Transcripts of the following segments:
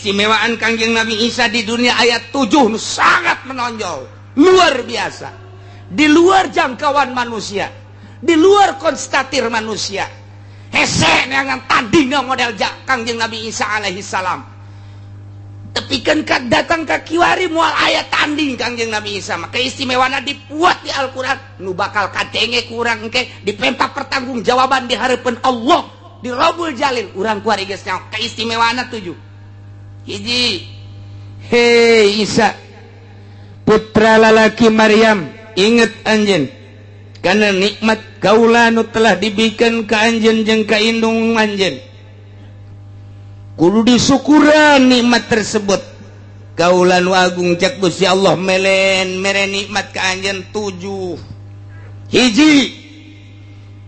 Keistimewaan Kangjeng Nabi Isa di dunia aya 7 nu sangat menonjol, luar biasa, di luar jangkauan manusia, di luar konstatir manusia. Hese neangan tanding model Kangjeng Nabi Isa alaihi salam. Tapi kan datang ka kiwari moal aya tanding Kangjeng Nabi Isa mah. Keistimewaan dibuat di Al-Qur'an, nu bakal kadenge kurang engke dipenta pertanggungjawaban di harapan Allah di Robul Jalil. Urang kuari geus nyaho keistimewaan 7. Hiji, hei Isa, putra lalaki Maryam, inget anjeun karena nikmat kaula nu telah diberikan ka anjeun jeung ka indung anjeun. Kudu disyukuran nikmat tersebut. Kaula nu agung, cek Gusti Allah, melen mere nikmat ka anjeun 7. Hiji,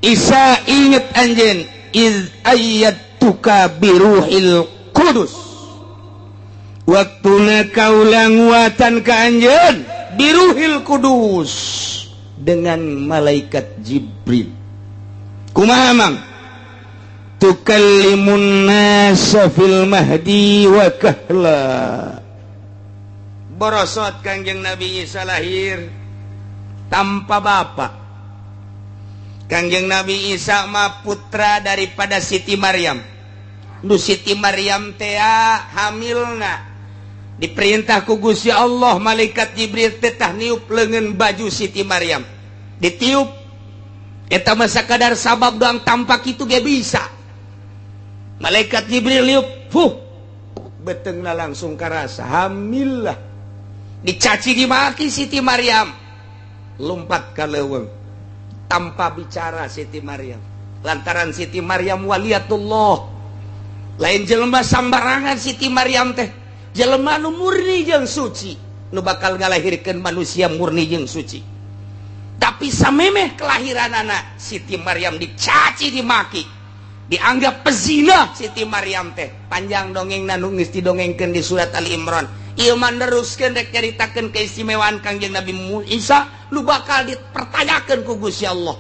Isa, inget anjeun, iz ayyadtuka biruhil kudus, waktuna kaula nguatan ka anjeun biruhil kudus dengan malaikat Jibril. Kumaha, Mang? Tukallimun nasa fil mahdi wa kahla. Borosot Kangjeng Nabi Isa lahir tanpa bapak. Kangjeng Nabi Isa mah putra daripada Siti Maryam. Nu Siti Maryam tea hamilna diperintah ku Gusti Allah, malaikat Jibril teh tah niup leungeun baju Siti Maryam. Ditiup eta mah sakadar sabab doang, tampak itu ge bisa. Malaikat Jibril niup, fuh, betengna langsung karasa hamil lah. Dicaci dimaki Siti Maryam, lompat ka leuweung tanpa bicara Siti Maryam, lantaran Siti Maryam waliyatullah, lain jelema sambarangan. Siti Maryam teh jelema nu murni jeung suci, nu bakal ngalahirkeun manusia murni jeung suci. Tapi samemeh kelahiran anak, Siti Maryam dicaci dimaki, dianggap pezina Siti Maryam teh. Panjang dongeng nu geus didongengkeun di surat Ali Imran. Ieu mah neruskeun rek nyaritakeun keistimewaan Kangjeng Nabi Isa nu bakal dipertanyakeun ku Gusti Allah.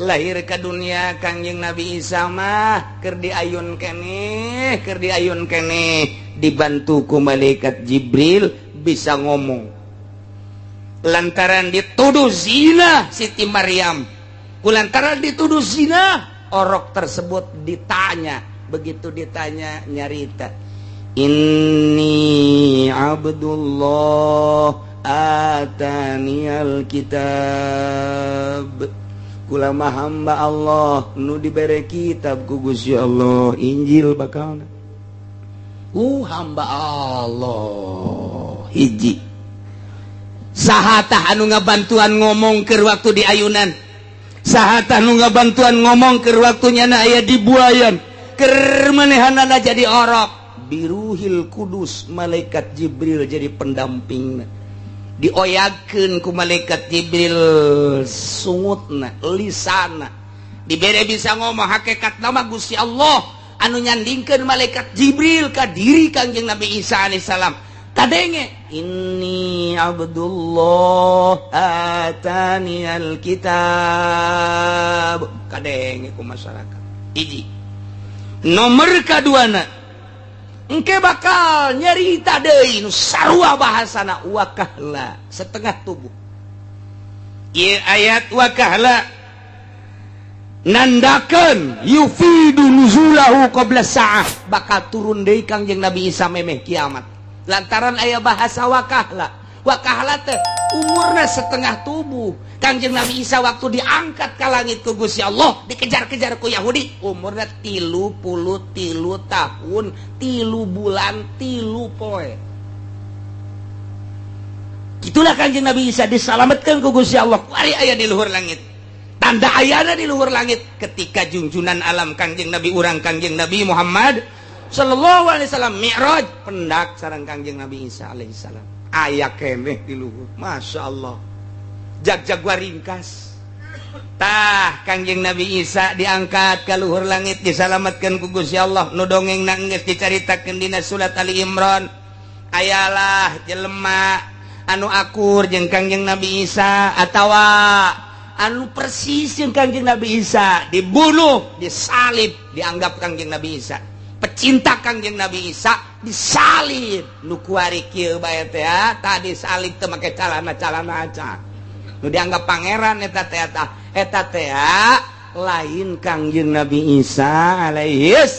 Lahir ke dunia Kangjeng Nabi Isa mah keur diayun keneh, keur diayun keneh, dibantu ku malaikat Jibril, bisa ngomong. Lantaran dituduh zina Siti Maryam, kulantaran dituduh zina, orok tersebut ditanya. Begitu ditanya, nyarita, "Inni Abdullah atanial kitab." Kula mah hamba Allah nu dibere kitab ku Gusti Allah, Injil bakal. Hamba Allah. Hiji, saha tah anu ngabantuan ngomong keur waktu di ayunan? Saha tah nu ngabantuan ngomong keur waktunya na aya di buayan, keur manehanana jadi orok? Biruhil kudus, malaikat Jibril jadi pendamping. Dioyagkeun ku malaikat Jibril sungutna, lisana dibere bisa ngomong. Hakikat nama Gusti Allah anu nyandingkeun malaikat Jibril ka diri Kangjeng Nabi Isa alaihissalam. Kadenge, "Inni Abdullah atani alkitab." Kadenge ku masyarakat. Hiji. Nomor kaduana, engke bakal nyerita deui nu sarua bahasana, wakahla, setengah tubuh. Ieu ayat wakahla nandakeun yufidu nuzulahu qabla sa'ah, bakal turun deui Kangjeng Nabi Isa memeh kiamat, lantaran aya bahasa wakahla. Wakahla teh umurna setengah tubuh. Kangjeng Nabi Isa waktu diangkat ke langit ku Gusti Allah, dikejar-kejar ku Yahudi, umurna 33 tahun 3 bulan 3 poe. Itulah Kangjeng Nabi Isa diselamatkan ku Gusti Allah. Kuari aya di luhur langit. Tanda ayana di luhur langit ketika junjunan alam, Kangjeng Nabi urang, Kangjeng Nabi Muhammad Sallallahu Alaihi Wasallam Mi'raj, pendak sareng Kangjeng Nabi Isa alaihissalam, aya keneh di luhur. Masya Allah, jag-jag ringkas tah Kangjeng Nabi Isa diangkat ke luhur langit, diselamatkan ku Gusti Allah. Nu dongeng nangis dicaritakeun dina surat Ali Imran. Ayalah jelema anu akur jeung Kangjeng Nabi Isa atawa anu persis jeung Kangjeng Nabi Isa dibunuh, disalib, dianggap Kangjeng Nabi Isa. Pecinta Kangjeng Nabi Isa disalib nu kuari kieu bae teh tadi salib teu make calana-calana acan. Nu dianggap pangeran eta teh eta teh lain Kangjeng Nabi Isa alaihis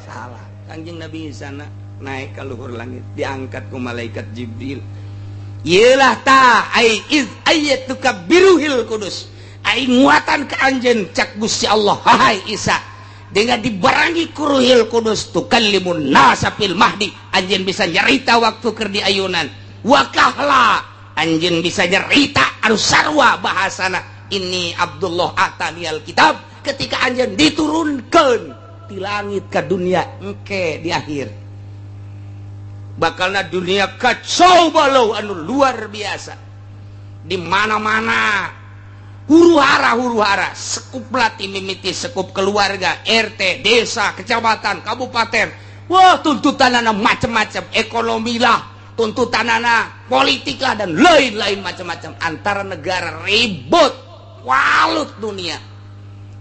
salam. Kangjeng Nabi Isa naik ke luhur langit diangkat ku malaikat Jibril. Iyalah ta ai iz ayyatuka biruhil kudus. Ai nguatan ka anjeun cak Gusti Allah hai Isa dengan dibarengi ku Ruhil Kudus tukallimun nasa fil mahdi anjeun bisa nyarita waktu keur di ayunan wa kahla anjeun bisa nyarita anu sarua bahasana ini Abdullah atanial kitab ketika anjeun diturunkeun di langit ke dunia engke di akhir bakalna dunia kacau balau anu luar biasa di mana-mana huru-hara sekup lati mimiti sekup keluarga RT desa kecamatan kabupaten wah tuntutanana macam-macam ekonomi lah tuntutanana politik lah dan lain-lain macam-macam antara negara ribut walut dunia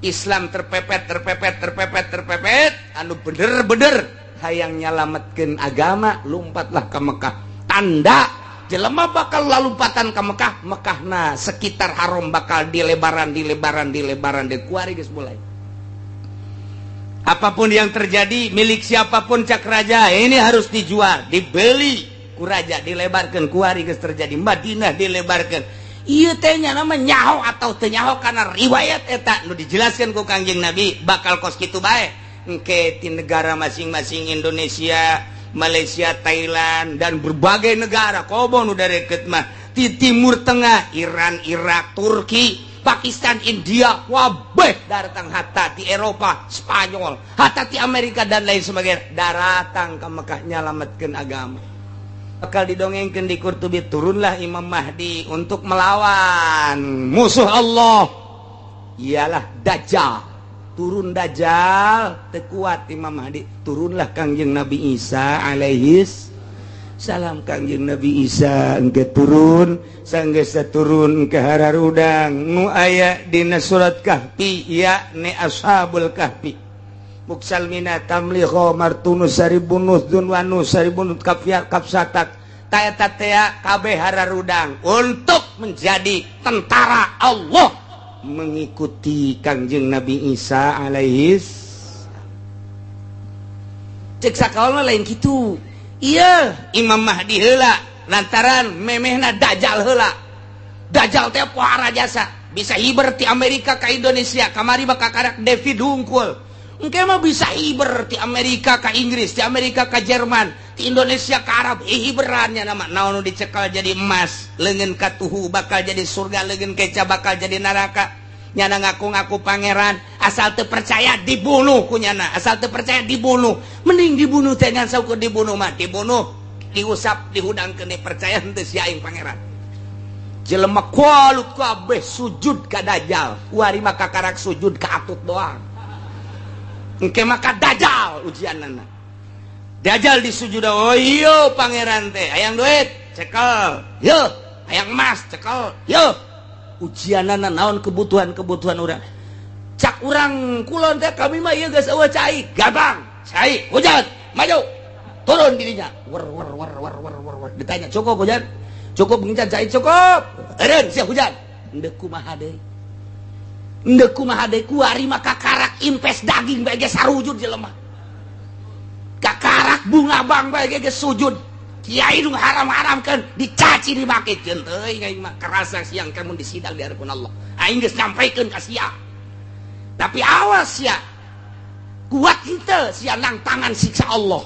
Islam terpepet terpepet terpepet terpepet anu bener-bener hayang nyalametkeun agama lompatlah ke Mekah tanda jelema bakal lalumpatan ke Mekah Mekahna sekitar haram bakal dilebaran dilebaran dilebaran di kuari geus mulai apapun yang terjadi milik siapapun cak raja ini harus dijual dibeli ku raja dilebarkan kuari geus terjadi Madinah dilebarkan ieu teh nya nama nyaho atau teu nyaho karena riwayat eta nu dijelaskan ku Kangjeng Nabi bakal kos kitu bae engke di negara masing-masing Indonesia Malaysia, Thailand dan berbagai negara komo nu deket mah di Timur Tengah, Iran, Irak, Turki, Pakistan, India, wabeh datang hatta di Eropa, Spanyol, hatta di Amerika dan lain sebagainya daratang ke Mekah nyalametkeun agama. Bakal didongengkeun di Qurtubi turunlah Imam Mahdi untuk melawan musuh Allah ialah Dajjal. Turun Dajjal tekuat Imam Mahdi turunlah Kangjeng Nabi Isa alaihis salam. Kangjeng Nabi Isa engke turun sanggeus turun ke hararudang nu aya dina surat Kahfi yakni Ashabul Kahfi Muksalmina tamliho martunus saribunus dunwanus saribunut kafya kapsatak ta eta tea kabeh hararudang untuk menjadi tentara Allah mengikuti Kangjeng Nabi Isa alaihis cek sakaol lain gitu iya Imam Mahdi heula lantaran memehna Dajjal heula Dajjal teh pohara jasa bisa hiber ti Amerika ke Indonesia kamari bakal karak David hungkul engke mah bisa hiber ti Amerika ke Inggris ti Amerika ke Jerman ti Indonesia ke Arab hiberannya nama naon dicekal jadi emas leungeun katuhu bakal jadi surga leungeun keca bakal jadi neraka nyana ngaku-ngaku pangeran asal teu percaya dibunuh ku nyana asal teu percaya dibunuh mending dibunuh teh ngan saukur dibunuh mah dibunuh diusap dihudangkeun percaya henteu sia aing pangeran jelema kualut kabeh sujud ka Dajjal kuari mah kakarak sujud ka atut doang engke mah ka Dajjal ujianana Dajjal disujud oh iya pangeran teh hayang duit cekel yo hayang emas cekel yo ujianana naon kebutuhan-kebutuhan urang cak urang kulon teh kami mah ieu geus eueuh cai gabang cai hujan maju turun dirinya wer wer wer wer wer wer wer ditanya cukup hujan cukup ngincan cai cukup eureun sia hujan endek kumaha deui endek kumaha deui kuari mah kakarak impes daging bae geus sarujud jelema kakarak bunga bang bae geus sujud kiai nu haram-haramkeun dicaci dimaki jeung teuing aing mah kerasa siang kamu disidang di hadapan Allah aing geus nyampaikeun ka sia tapi awas sia kuat henteu sia nang tangan siksa Allah.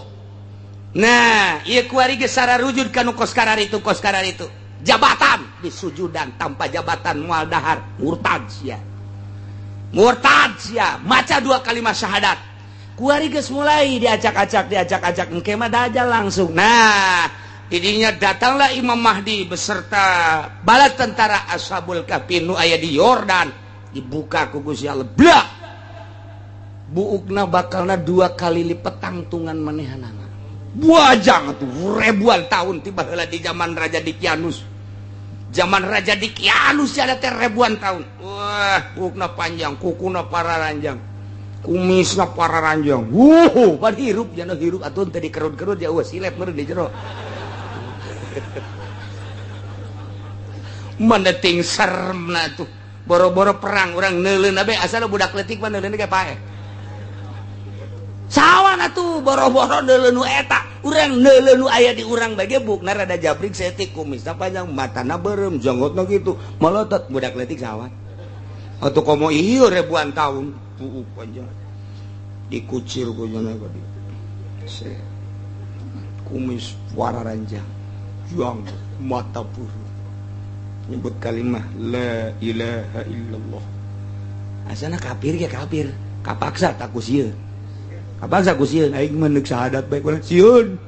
Nah ieu kuari geus sararujud ka nu kos kararitu kos kararitu jabatan disujudan tanpa jabatan moal dahar murtad sia murtad sia maca dua kalimat syahadat kuari geus mulai diacak-acak diacak-acak engke mah Dajjal langsung. Nah didinya datanglah Imam Mahdi beserta bala tentara Ashabul Kahfi nu aya di Yordan dibuka ku Gusti Allah blak buukna bakalna dua kali lipat tangtungan manehanana buajang tuh ribuan tahun tiba heula di zaman Raja Dikianus zaman Raja Dikianus ada teh ribuan tahun wah buukna panjang kukuna pararanjang Kumisna pararanjang. Wuh, pan hirup jana hirup atuh teh dikerut-kerut ya eueuh silet meureun di jero. Mana ting seremna tuh. Boro-boro perang urang neuleun bae asal budak leutik mah neuleun ge paeh. Sawan atuh boro-boro neuleun nu eta, urang neuleun nu aya di urang bae ge bukna rada jabrik saeutik kumisna panjang, matana beureum, janggotna kitu, molotot budak leutik sawan. Atuh komo ieu ribuan tahun puuk panjang. Dikucir ku jana tadi. Kumis wararanjang, juang mata puru. Nyebut kalimah la ilaha illallah. Asana kafir ya kafir, kapaksa tak ku sieun. Kapaksa ku sieun aing mah neuk syahadat bae ku sieun.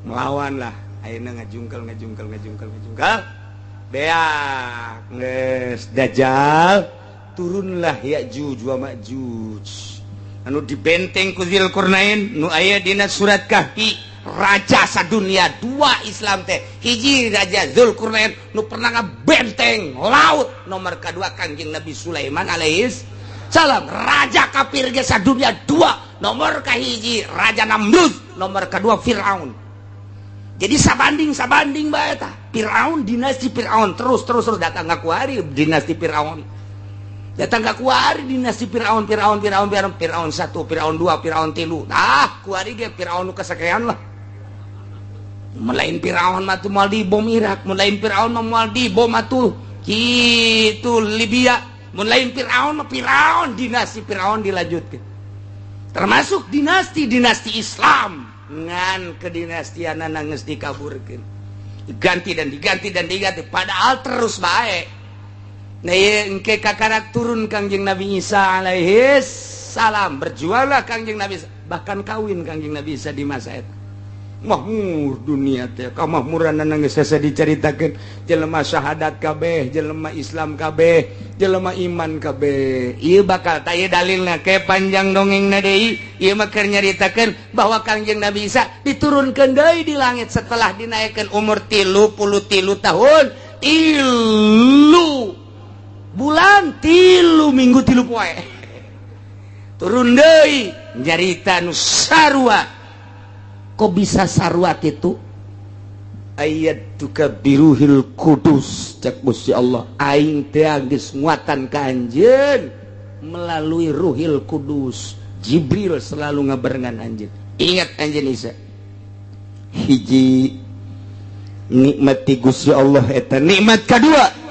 Melawan lah, ayeuna ngajungkel ngajungkel ngajungkel ngajungkel. Beak geus Dajjal turunlah Ya'juj wa Ma'juj. Anu dibenteng ku Dzulqarnain nu aya dina surat Kahfi, raja sadunia dua Islam teh hiji Raja Dzulqarnain nu pernah ngabenteng laut, nomor kedua Kangjeng Nabi Sulaiman alaihis salam, raja kafir ge sadunia dua, nomor kahiji Raja Namrud, nomor kedua Firaun. Jadi sabanding sabanding bae tah Firaun, dinasti Firaun terus terus terus datang ka kuari dinasti Firaun, datang ka kuari dinasti Firaun Firaun Firaun Firaun Firaun 1, Firaun 2, Firaun 3. Nah kuari ge Firaun nu kasakean lah. Melain Firaun mah tuh moal dibom Irak, melain Firaun mah moal dibom atuh kitu Libya, melain Firaun mah Firaun dinasti Firaun dilanjutkeun. Termasuk dinasti-dinasti Islam ngan kedinastianana geus dikaburkeun. Diganti dan diganti dan diganti padahal terus bae. Nah ieu engke kakarak turun Kangjeng Nabi Isa alaihi salam, berjuanglah Kangjeng Nabi Isa, bahkan kawin Kangjeng Nabi Isa di masa eta. Mahmur dunia teh kamahmuranana geus hese dicaritakeun, jelema syahadat kabeh, jelema Islam kabeh, jelema iman kabeh. Ieu bakal tah ieu dalilna ke panjang dongengna deui, ieu mah keur nyaritakeun bahwa Kangjeng Nabi Isa diturunkeun deui di langit setelah dinaikkeun umur 33 tahun, 3 bulan, 3 minggu, 3 poe. Turun deui nyarita nu sarua. Kok bisa sarua kitu? Ayat tuka biruhil kudus cek Gusti Allah, aing teh geus nguatan ka anjeun melalui Ruhil Kudus. Jibril selalu ngabarengan anjeun. Ingat anjeun Isa. Hiji nikmat ti Gusti Allah eta nikmat kadua.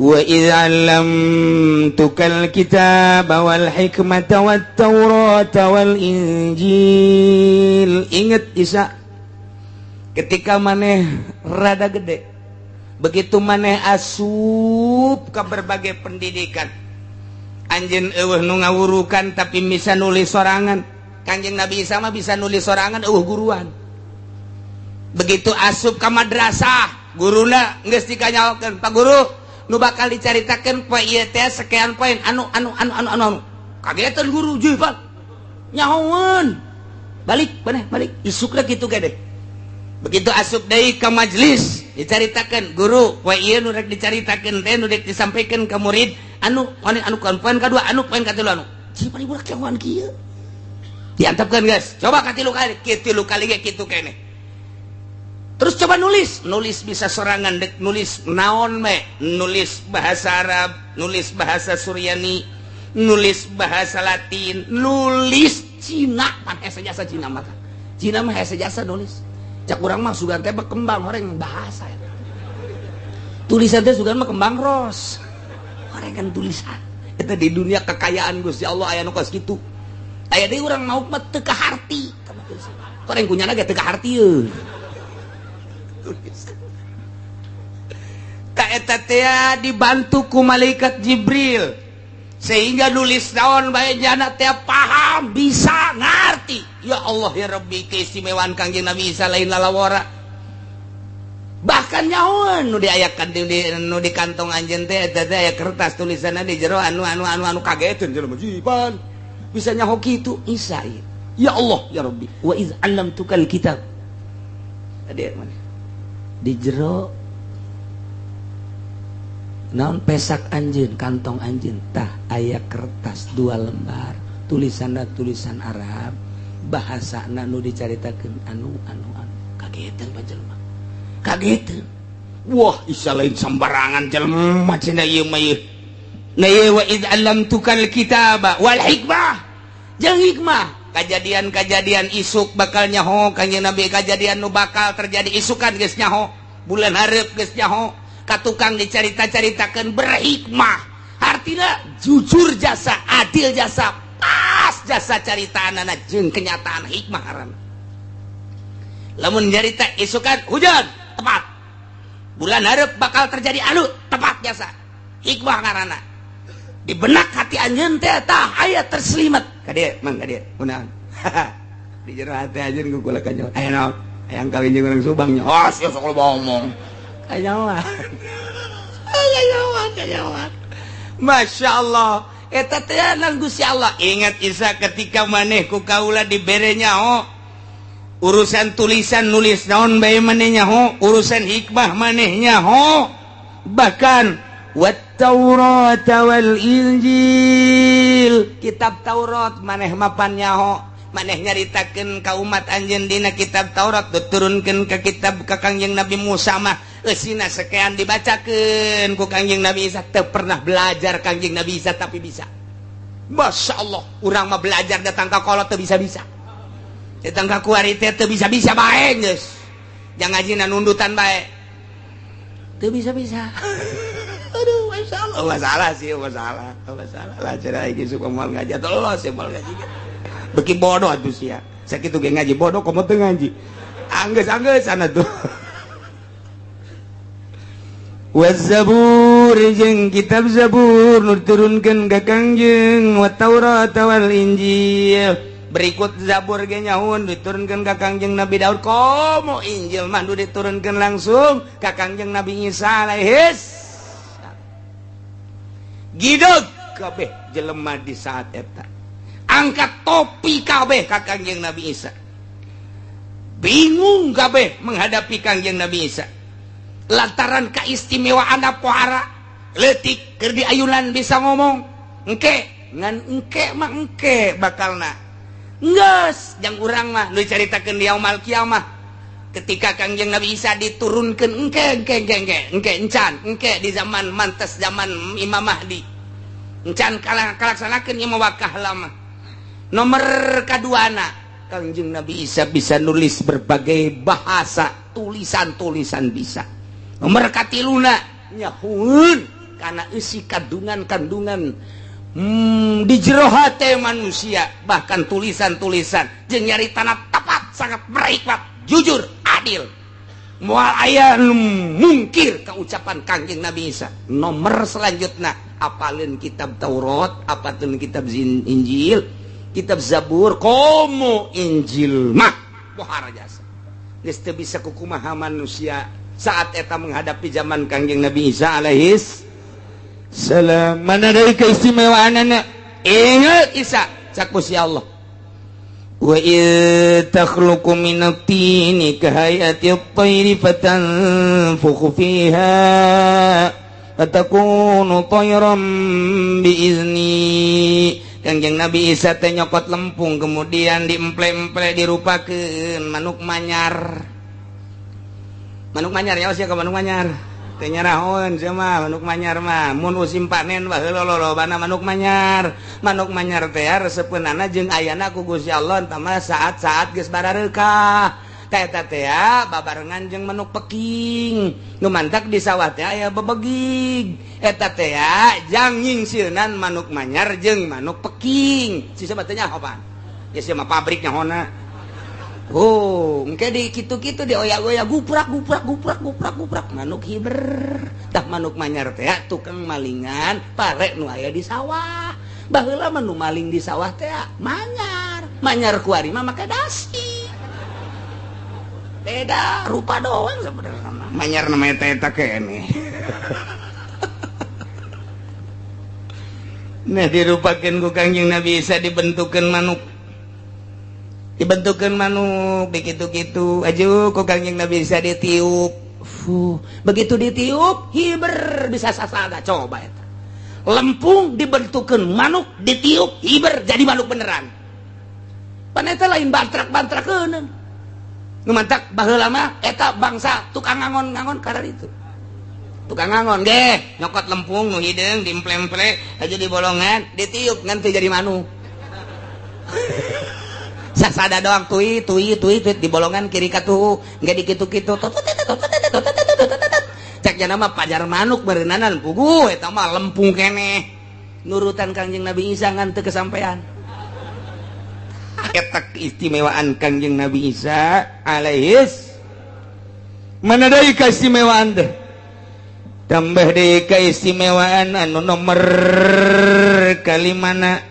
Wa idza 'allamtukal kitaba wal hikmata wat taurata wal injil. Ingat Isa, ketika maneh rada gede, begitu maneh asup ke berbagai pendidikan, anjeun eueuh nu ngawurukan tapi bisa nulis sorangan. Kanjeng Nabi Isa mah bisa nulis sorangan eueuh guruan. Begitu asup ke madrasah, guruna geus dikanyaokeun, "Pak Guru, nu bakal dicaritakeun poe ieu teh sekian poin anu anu anu anu anu." Kagetan guru, "Juh, Pak. Nyahoeun." Balik, maneh balik. Isukna kitu gede. Begitu asup deui ka majelis, dicaritakeun, "Guru, poe ieu nu rek dicaritakeun teh nu rek disampaikan ka murid anu anu anu poin kadua, anu poin katilu anu." Cih, paling budak nyahoan kieu. Diantepkeun geus. Coba katilu kali, katilu kali ge kitu keneh. Terus coba nulis, nulis bisa sorangan dek nulis naon me, nulis bahasa Arab, nulis bahasa Suryani, nulis bahasa Latin, nulis Cina, pan hese jasa Cina mah. Cina mah hese jasa nulis. Cak urang mah sugan teh berkembang horeng bahasa eta. Tulisan teh sugan mah kembang ros. Horeng kan tulisan. Eta di dunia kekayaan Gusti Allah aya nu kos kitu. Aya deui urang mauk mah teu kaharti. Horeng kunyana ge teu kaharti euy. Ka eta teh dibantu ku malaikat Jibril sehingga nulis naon bae jana teh paham, bisa ngarti. Ya Allah ya Rabbi, keistimewaan Kangjeng Nabi Isa lain lalawara. Bahkan nyahoan nu diayakan nu di kantong anjeun teh eta teh aya kertas tulisanna di jero anu anu anu anu kageteun jelema jiban bisa nyaho kitu Isa ieu. Ya Allah ya Rabbi, wa iz 'allamtukal kitab. Tadi mana? Di jero naon pesak anjeun, kantong anjeun tah Aya kertas dua lembar, tulisanna tulisan Arab, bahasana nu dicaritakeun anu anu anu. Kagetan Pak jelema. Kagetan. Wah, Isa lain sembarangan jelema cenah ieu mah ieu. Nah ieu wa id allamtukal kitaba wal hikmah. Jeung hikmah. Kajadian-kajadian isuk bakal nyaho Kangjeng Nabi, kajadian nu bakal terjadi isukan geus nyaho, bulan hareup geus nyaho, ka tukang dicarita-caritakeun berhikmah. Artinya jujur jasa, adil jasa, pas jasa caritaanana jeung kenyataan, hikmah ngaranna. Lamun nyarita isukan hujan, tepat. Bulan hareup bakal terjadi anu, tepat jasa. Hikmah ngaranna. Di benak hati anjeun teh tah aya terselimat. Ka dieu, Mang, ka dieu. Kunaon? Di jero hati anjeun ku kula kanyaho. Aya naon? Hayang kawin jeung urang Subang nya. Oh, sia sok loba omong. Kanyahoan. Kanyahoan, kanyahoan. Masya Allah. Eta teh nang Gusti Allah. Ingat Isa ketika maneh ku kaula dibere nyaho urusan tulisan, nulis naon bae maneh nyaho, urusan hikmah maneh nyaho, bahkan wat Taurat wal Injil, kitab Taurat maneh mapan nyaho, maneh nyaritakeun ka umat anjeun dina kitab Taurat, diturunkeun ke kitab ka Kangjeng Nabi Musa mah eusina sekian, dibacakeun ku Kangjeng Nabi Isa. Teu pernah belajar Kangjeng Nabi Isa tapi bisa. Masya Allah, urang mah belajar datang ka kolot teu bisa-bisa, datang ka kuari teh teu bisa-bisa bae, geus jangan ngajina nundutan bae teu bisa-bisa. Aduh, Masya Allah, masalah sih, masalah, masalah lah. Cerah iki suka moal ngaji atau lo sih moal ngaji beki bodoh atuh sia. Sakitu ge ngaji bodoh, komo teu ngaji anggeus anggeus sana tuh. Wazabur jeung kitab Zabur nu diturunkeun ka Kangjeng, wa Taurat wal Injil. Berikut Zabur ge nyaun diturunkeun ka Kangjeng Nabi Daud, komo Injil mah nu diturunkeun langsung ka Kangjeng Nabi Isa alaihis. Gideg kabeh jelema di saat eta, angkat topi kabeh ka Kangjeng Nabi Isa. Bingung kabeh menghadapi Kangjeng Nabi Isa lantaran keistimewaan pohara letik keur diayunan bisa ngomong. Engke ngan engke mah engke bakalna geus jang urang mah nu dicaritakeun di yaumul kiamah ketika Kangjeng Nabi Isa diturunkeun. Engke engke engke engke engke encan engke di zaman mantes zaman Imam Mahdi encan kalaksanakeun ieu wakah lama. Nomor kaduana, Kangjeng Nabi Isa bisa nulis berbagai bahasa, tulisan-tulisan bisa. Nomor katiluna, nyahueun karena isi kandungan-kandungan di jero hate manusia, bahkan tulisan-tulisan jeung nyaritana tepat, sangat berhikmat, jujur, adil, moal aya nu mungkir keucapan Kangjeng Nabi Isa. Nomor selanjutnya, apalin kitab Taurat, apalin kitab Injil, kitab Zabur, komo Injil mah pohara jasa, geus teu bisa kukumaha manusia saat eta menghadapi zaman Kangjeng Nabi Isa alaihis salam. Mana dari keistimewaan anak? Ingat Isa, cak Gusti Allah, wa id takhluqu minat tini kahayati at-tayri fatanfukhu fiha fatakunu tayran biizni. Kangjeng Nabi Isa teh nyokot lempung, kemudian diemple-emple, dirupakeun manuk manyar. Manuk manyar ya sia ka manuk manyar teh nyarahoeun sia mah. Manuk manyar mah mun musim panen baheula lolobana manuk manyar. Manuk manyar teh resepeunana jeung ayana ku Gusti Allah entah mah saat-saat geus barareukah teh eta teh babarengan jeung manuk peking nu mantak di sawah teh aya bebegig eta teh jang nyingsieunan manuk manyar jeung manuk peking. Si teh nyaho pan ya sia mah pabrik nyahona. Oh, engke di kitu-kitu di oyak-oyak, guprak guprak guprak guprak guprak, manuk hiber. Tah, manuk manyar teh tukang malingan pare nu aya di sawah. Baheula mah nu maling di sawah teh manyar. Manyar kuari mah make dasi. Beda rupa doang sebenarnya. Manyar namanya teh eta keneh. Nah, dirupakeun ku Kangjeng Nabi Isa, dibentukeun manuk, dibentukan manuk begitu-gitu aja kok Kangjeng Nabi bisa ditiup. Fuh, begitu ditiup hiber, bisa sasada. Coba eta Lempung dibentukkan manuk, ditiup hiber jadi manuk beneran. Pan eta lain bantrak-bantrakeun. Nu mantak baheula mah eta bangsa tukang ngangon-ngangon karena itu. Tukang ngangon ge nyokot lempung nu hideung diemple-emple aja di bolongan, ditiup ngan teu jadi manuk. Sasada doang, tui tui tui tui di bolongan kiri katuhu nggak dikitu-kitu, cek nama pajar manuk berenanan. Puguh eta mah lempung keneh nurutan Kangjeng Nabi Isa ngan teu kesampaian. Eta keistimewaan Kangjeng Nabi Isa alaihis. Mana deui keistimewaan teh? Tambah deui keistimewaan anu nomor kalimana,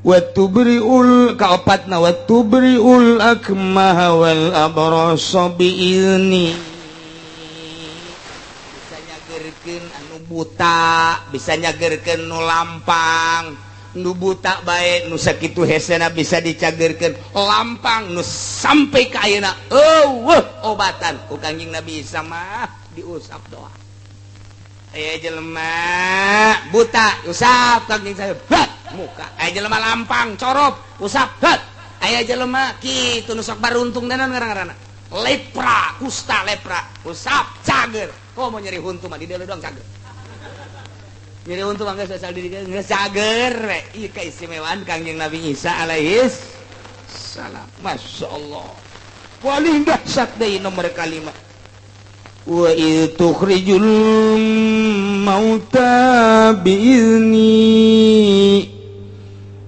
wa tubriul, kaopatna, wa tubriul akmaha wal abrasa biizni. Bisa nyagerkeun anu buta, bisa nyagerkeun nu lampang. Nu buta bae, nu sakitu hesena bisa dicagerkeun, lampang nu sampai ka ayeuna euweuh obatan, ku Kangjeng Nabi Isa mah diusap doa. Aya jelema buta, usap Kangjeng saya muka. Aya jelema lampang corop, usap het. Aya jelema kitu nu sok baruntung dan ngaran-ngaranna lepra, kusta lepra, usap cager. Komo nyeri huntu mah di dieu doang cager. Nyeri huntu mah geus asal di dieu geus cager we. Ieu keistimewaan Kangjeng Nabi Isa alaihis salam. Masya Allah, paling dahsyat deui nomor kalima, wa idz tukhrijul mauta biizni.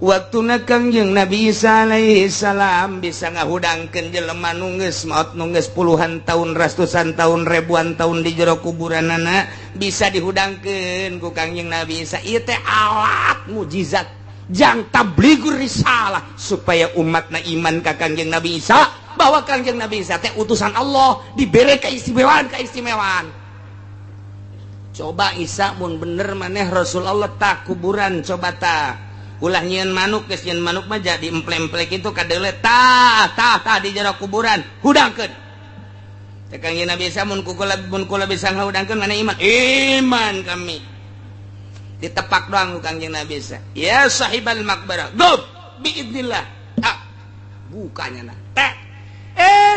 Waktuna Kangjeng Nabi Isa alaihi salam bisa ngahudangkeun jelema nu geus maot, nu geus puluhan tahun, ratusan tahun, ribuan tahun di jero kuburanana, bisa dihudangkeun ku Kangjeng Nabi Isa. Ieu teh alat mujizat jang tabligur risalah supaya umatna iman ka Kangjeng Nabi Isa, bahwa Kangjeng Nabi Isa teh utusan Allah, diberi keistimewaan keistimewaan. Coba Isa, mun bener maneh Rasul Allah, tak kuburan coba ta ulah nyieun manuk. Geus nyieun manuk mah jadi emple-emple kitu kadeule. Tah tah tah, di jero kuburan hudangkeun. Teh Kangjeng Nabi Isa, mun kula, mun kula bisa ngahudangkeun, mana iman? Iman kami. Ditepak doang ku Kangjeng Nabi Isa, ya sahibal maqbarah, qum biidnillah. Ah, bukanya nah teh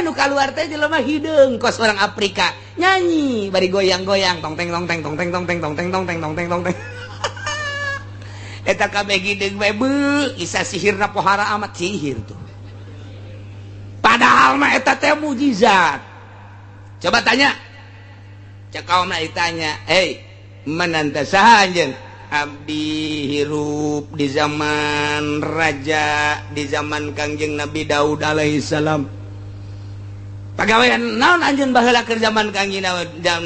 nu keluar teh jelema hideung kos orang Afrika, nyanyi bari goyang-goyang, tong teng tong teng tong teng tong teng tong teng tong teng tong teng tong teng. Eta kabeh hideung bae. Beuh, Isa sihirna pohara amat, sihir tuh. Padahal mah eta teh mujizat. Coba tanya, cek kaum ditanya, "Hei, man anta, saha anjeun?" "Abdi hirup di zaman raja, di zaman Kangjeng Nabi Daud alaihissalam." "Pagawean naon anjeun baheula keur zaman Kangjeng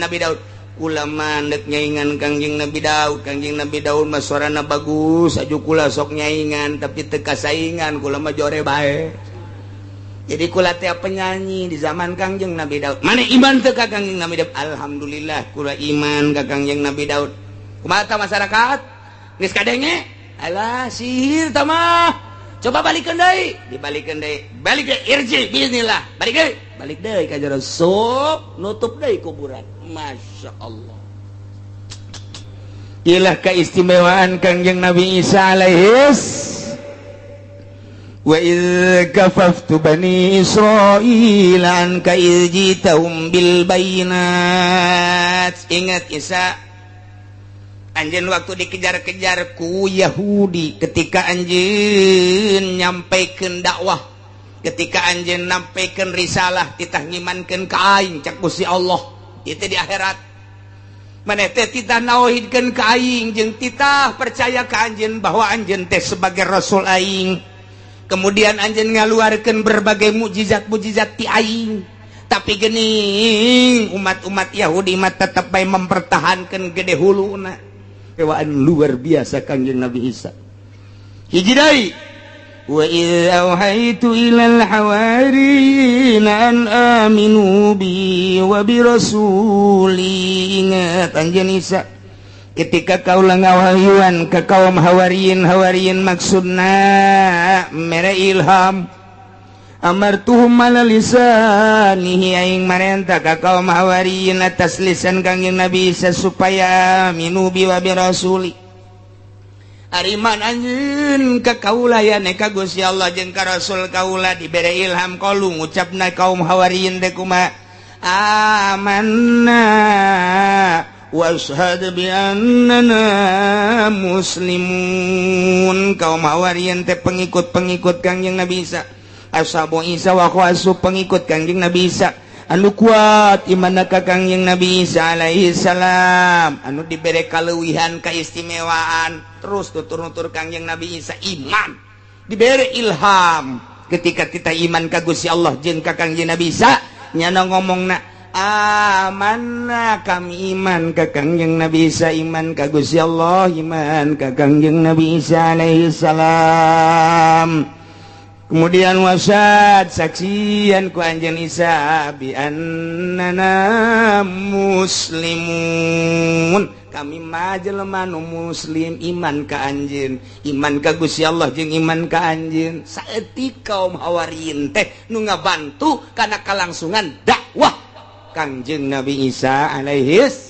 Nabi Daud?" "Kula mah ndek nyaingan Kangjeng Nabi Daud. Kangjeng Nabi Daud mah suarana bagus aju, kula sok nyaingan tapi teu kasaingan. Kula mah jore bae, jadi kula teh penyanyi di zaman Kangjeng Nabi Daud." "Mana iman teu ka Kangjeng Nabi Daud?" "Alhamdulillah, kula iman ka Kangjeng Nabi Daud." Kumaha masyarakat geus kadenge? "Alah, sihir tah mah. Coba balikeun deui." Dibalikeun deui, balik deui, irji bismillah, balik deui, balik deui ka jero, sok nutup deui kuburan. Masya Allah. Ilah keistimewaan Kangjeng Nabi Isa alaihis. Wa idz kafaftu bani Israil anka idz jitahum bil bayinat. Ingat Isa, anjeun waktu dikejar-kejar ku Yahudi ketika anjeun nyampaikan dakwah, ketika anjeun nyampaikan risalah, titah ngimankeun ka aing. Cak Gusti Allah itu di akhirat, maneh teh titah nauhidkeun ka aing jeung titah percaya ka anjeun bahwa anjeun teh sebagai rasul aing. Kemudian anjeun ngaluarkeun berbagai mukjizat-mukjizat ti aing, tapi gening umat-umat Yahudi mah tetep bae mempertahankan gede huluna. Kewaan luar biasa Kangjeng Nabi Isa. Hiji deui, wa idz auhaitu ilal hawariyin an aminu bi wa bi rasuli. Ingat anjeun Isa ketika kaula ngawahyuan ke kaum hawariyin. Hawariyin maksudna mere ilham, amartuhum ala lisanihi, aing marenta ka kaum hawariyin atas lisan Kangjeng Nabi Isa supaya aminu bi wa bi rasuli. Ari iman anjeun ka kaula ya ka Gusti Allah jeung ka Rasul kaula. Dibere ilham, qalu, ngucapna kaum hawariyin teh kumaha? Amanna washhad bi annana muslimun. Kaum hawariyin teh pengikut-pengikut Kangjeng Nabi Isa, ashabu Isa wa khawasu, pengikut Kangjeng Nabi Isa anu kuat iman ka Kangjeng Nabi Isa alaihi salam, anu dibere kaleuwihan, keistimewaan, terus tutur-nutur Kangjeng Nabi Isa iman, dibere ilham ketika kita iman ka Gusti Allah jeung ka Kangjeng Nabi Isa. Nyana ngomongna, amanna, kami iman ka Kangjeng Nabi Isa, iman ka Gusti Allah, iman ka Kangjeng Nabi Isa alaihi salam. Kemudian wasyhad, saksian ku anjeun Isa, bi annana muslimun, kami mah jelema nu muslim, iman ka anjeun, iman ka Gusti Allah jeung iman ka anjeun. Saeutik kaum hawariyin teh nu ngabantu kana kalangsungan dakwah Kangjeng Nabi Isa alaihi.